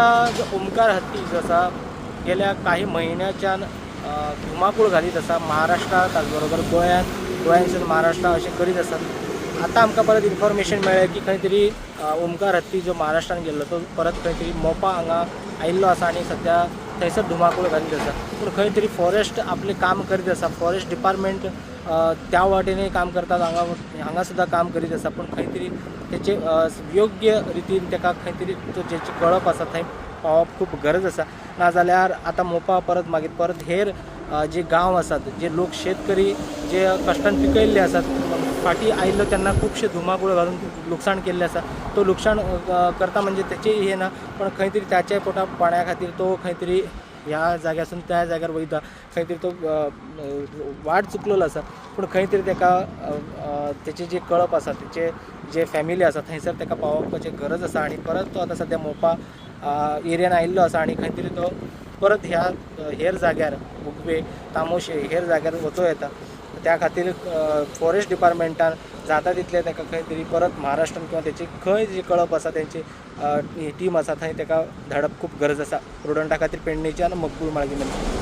जो ओमकार हत्ती जो आसा गेल्या काही म्हयन्याच्यान धुमाकूळ घालीत आसा महाराष्ट्रात, त्याच बरोबर गोंयांत, गोंयांतसून महाराष्ट्रा अशें करीत आसात. आतां आमकां परत इन्फॉर्मेशन मेळ्ळें की खंय तरी ओमकार हत्ती जो महाराष्ट्रान गेल्लो तो परत खंय तरी मोपा हांगा आयिल्लो आसा आनी सद्या थंयसर धुमाकूळ घालीत आसा. पूण खंय तरी फॉरेस्ट आपलें काम करीत आसा. फॉरेस्ट डिपार्टमेंट त्या वाटेनूय काम करतात, हांगा हांगा सुद्दां काम करीत आसा. पूण खंय तरी तेचे योग्य रितीन ताका खंय तरी तो जेची कळप आसा थंय पावप खूब गरज आसा. नाजाल्यार आतां मोपा परत मागीर परत हेर जे गांव आसात, जे लोक शेतकरी जे कश्टान पिकयल्ले आसात, फाटीं आयिल्लो तेन्ना खुबशे धुमाकूळ घालून लुकसाण केल्लें आसा. तो लुकसाण करता म्हणजे तेचेय हें ना, पण खंय तरी ताच्या पोटा पाण्या खातीर तो खंय तरी ह्या जाग्यासून त्या जाग्यार वयता, खंय तरी तो वाट चुकलेलो आसा. पूण खंय तरी ताका तेचे जे कळप आसा, तेचे जे फॅमिली आसा थंयसर ताका पावोवपाची गरज आसा. आनी परत तो आतां सद्या मोपा एरियान आयिल्लो आसा आनी खंय तरी तो परत ह्या हेर जाग्यार उगवे तामोशे हेर जाग्यार वचों येता. त्या खातीर फॉरेस्ट डिपार्टमेंटान जाता तितलें ताका खंय तरी परत महाराष्ट्रान किंवा तेची खंय जी कळप आसा, तेंची टीम आसा थंय ताका धाडप खूब गरज आसा. प्रुडंटा खातीर पेडणेच्यान मकबूल माळगीनकर.